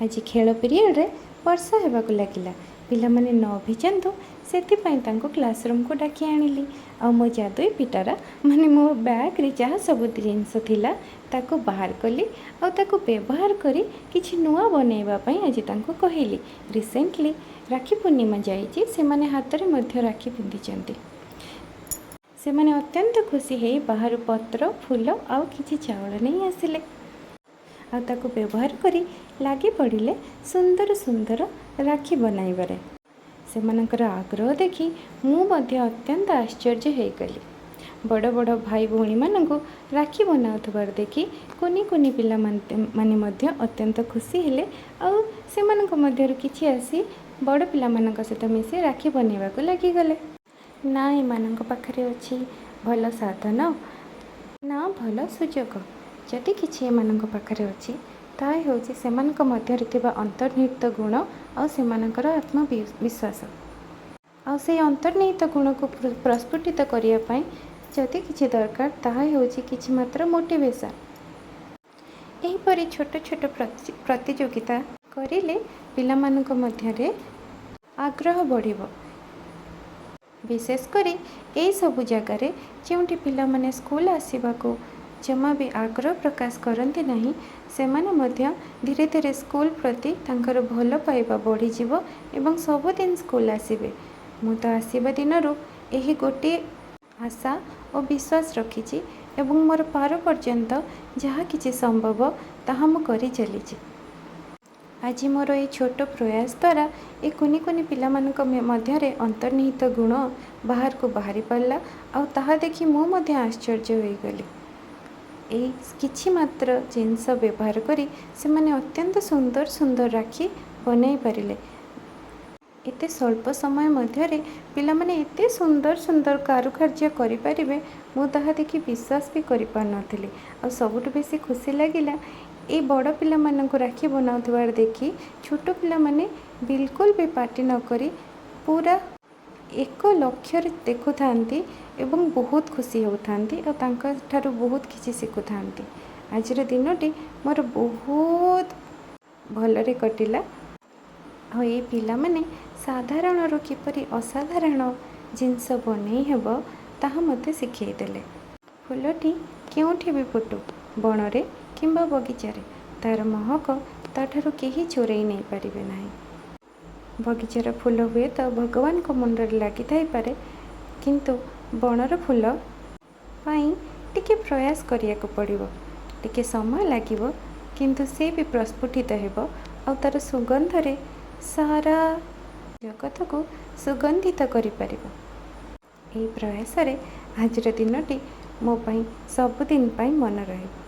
ଆଜି ଖେଳ ପିରିୟଡ଼ରେ ବର୍ଷା ହେବାକୁ ଲାଗିଲା। ପିଲାମାନେ ନ ଭିଜନ୍ତୁ, ସେଥିପାଇଁ ତାଙ୍କୁ କ୍ଲାସରୁମ୍କୁ ଡାକି ଆଣିଲି ଆଉ ମୋ ଯାଦୁଇ ପିଟାରା, ମାନେ ମୋ ବ୍ୟାଗ୍ରେ ଯାହା ସବୁ ଜିନିଷ ଥିଲା, ତାକୁ ବାହାର କଲି ଆଉ ତାକୁ ବ୍ୟବହାର କରି କିଛି ନୂଆ ବନେଇବା ପାଇଁ ଆଜି ତାଙ୍କୁ କହିଲି। ରିସେଣ୍ଟଲି ରାକ୍ଷୀ ପୂର୍ଣ୍ଣିମା ଯାଇଛି, ସେମାନେ ହାତରେ ମଧ୍ୟ ରାକ୍ଷୀ ପିନ୍ଧିଛନ୍ତି। ସେମାନେ ଅତ୍ୟନ୍ତ ଖୁସି ହେଇ ବାହାରୁ ପତ୍ର, ଫୁଲ ଆଉ କିଛି ଚାଉଳ ନେଇ ଆସିଲେ ଆଉ ତାକୁ ବ୍ୟବହାର କରି ଲାଗି ପଡ଼ିଲେ ସୁନ୍ଦର ସୁନ୍ଦର ରାକ୍ଷୀ ବନାଇବାରେ। ସେମାନଙ୍କର ଆଗ୍ରହ ଦେଖି ମୁଁ ମଧ୍ୟ ଅତ୍ୟନ୍ତ ଆଶ୍ଚର୍ଯ୍ୟ ହେଇଗଲି। ବଡ଼ ବଡ଼ ଭାଇ ଭଉଣୀମାନଙ୍କୁ ରାକ୍ଷୀ ବନାଉଥିବାର ଦେଖି କୁନି କୁନି ପିଲାମାନେ ମାନେ ମଧ୍ୟ ଅତ୍ୟନ୍ତ ଖୁସି ହେଲେ ଆଉ ସେମାନଙ୍କ ମଧ୍ୟରୁ କିଛି ଆସି ବଡ଼ ପିଲାମାନଙ୍କ ସହିତ ମିଶି ରାକ୍ଷୀ ବନେଇବାକୁ ଲାଗିଗଲେ। ନା ଏମାନଙ୍କ ପାଖରେ ଅଛି ଭଲ ସାଧନ, ନା ଭଲ ସୁଯୋଗ। ଯଦି କିଛି ଏମାନଙ୍କ ପାଖରେ ଅଛି, ତାହା ହେଉଛି ସେମାନଙ୍କ ମଧ୍ୟରେ ଥିବା ଅନ୍ତର୍ନିହିତ ଗୁଣ ଆଉ ସେମାନଙ୍କର ଆତ୍ମବିଶ୍ୱାସ। ଆଉ ସେଇ ଅନ୍ତର୍ନିହିତ ଗୁଣକୁ ପ୍ରସ୍ଫୁଟିତ କରିବା ପାଇଁ ଯଦି କିଛି ଦରକାର, ତାହା ହେଉଛି କିଛି ମାତ୍ର ମୋଟିଭେସନ୍। ଏହିପରି ଛୋଟ ଛୋଟ ପ୍ରତିଯୋଗିତା କରିଲେ ପିଲାମାନଙ୍କ ମଧ୍ୟରେ ଆଗ୍ରହ ବଢ଼ିବ। ବିଶେଷ କରି ଏଇସବୁ ଜାଗାରେ, ଯେଉଁଠି ପିଲାମାନେ ସ୍କୁଲ ଆସିବାକୁ ଜମା ବି ଆଗ୍ରହ ପ୍ରକାଶ କରନ୍ତି ନାହିଁ, ସେମାନେ ମଧ୍ୟ ଧୀରେ ଧୀରେ ସ୍କୁଲ ପ୍ରତି ତାଙ୍କର ଭଲ ପାଇବା ବଢ଼ିଯିବ ଏବଂ ସବୁଦିନ ସ୍କୁଲ ଆସିବେ। ମୁଁ ତ ଆସିବା ଦିନରୁ ଏହି ଗୋଟିଏ ଆଶା ଓ ବିଶ୍ୱାସ ରଖିଛି ଏବଂ ମୋର ପାର ପର୍ଯ୍ୟନ୍ତ ଯାହା କିଛି ସମ୍ଭବ, ତାହା ମୁଁ କରି ଚାଲିଛି। ଆଜି ମୋର ଏଇ ଛୋଟ ପ୍ରୟାସ ଦ୍ୱାରା ଏ କୁନି କୁନି ପିଲାମାନଙ୍କ ମଧ୍ୟରେ ଅନ୍ତର୍ନିହିତ ଗୁଣ ବାହାରକୁ ବାହାରି ପାରିଲା ଆଉ ତାହା ଦେଖି ମୁଁ ମଧ୍ୟ ଆଶ୍ଚର୍ଯ୍ୟ ହୋଇଗଲି। ଏଇ କିଛି ମାତ୍ର ଜିନିଷ ବ୍ୟବହାର କରି ସେମାନେ ଅତ୍ୟନ୍ତ ସୁନ୍ଦର ସୁନ୍ଦର ରାକ୍ଷୀ ବନାଇ ପାରିଲେ। ଏତେ ସ୍ୱଳ୍ପ ସମୟ ମଧ୍ୟରେ ପିଲାମାନେ ଏତେ ସୁନ୍ଦର ସୁନ୍ଦର କାରୁକାର୍ଯ୍ୟ କରିପାରିବେ, ମୁଁ ତାହା ଦେଖି ବିଶ୍ୱାସ ବି କରିପାରୁନଥିଲି। ଆଉ ସବୁଠୁ ବେଶୀ ଖୁସି ଲାଗିଲା, ଏଇ ବଡ଼ ପିଲାମାନଙ୍କୁ ରାକ୍ଷୀ ବନାଉଥିବାର ଦେଖି ଛୋଟ ପିଲାମାନେ ବିଲକୁଲ ବି ପାଟି ନକରି ପୁରା ଏକ ଲକ୍ଷ୍ୟରେ ଦେଖୁଥାନ୍ତି ଏବଂ ବହୁତ ଖୁସି ହେଉଥାନ୍ତି ଆଉ ତାଙ୍କ ଠାରୁ ବହୁତ କିଛି ଶିଖୁଥାନ୍ତି। ଆଜିର ଦିନଟି ମୋର ବହୁତ ଭଲରେ କଟିଲା ଆଉ ଏଇ ପିଲାମାନେ ସାଧାରଣରୁ କିପରି ଅସାଧାରଣ ଜିନିଷ ବନେଇ ହେବ, ତାହା ମୋତେ ଶିଖେଇ ଦେଲେ। ଫୁଲଟି କେଉଁଠି ବି ଫୁଟୁ, ବଣରେ କିମ୍ବା ବଗିଚାରେ, ତା'ର ମହକ ତା'ଠାରୁ କେହି ଚୋରେଇ ନେଇପାରିବେ ନାହିଁ। ବଗିଚାର ଫୁଲ ହୁଏତ ଭଗବାନଙ୍କ ମୁଣ୍ଡରେ ଲାଗିଥାଇପାରେ, କିନ୍ତୁ ବଣର ଫୁଲ ପାଇଁ ଟିକେ ପ୍ରୟାସ କରିବାକୁ ପଡ଼ିବ, ଟିକେ ସମୟ ଲାଗିବ, କିନ୍ତୁ ସେ ବି ପ୍ରସ୍ଫୁଟିତ ହେବ ଆଉ ତା'ର ସୁଗନ୍ଧରେ ସାରା ଜଗତକୁ ସୁଗନ୍ଧିତ କରିପାରିବ। ଏହି ପ୍ରୟାସରେ ଆଜିର ଦିନଟି ମୋ ପାଇଁ ସବୁଦିନ ପାଇଁ ମନେ ରହିବ।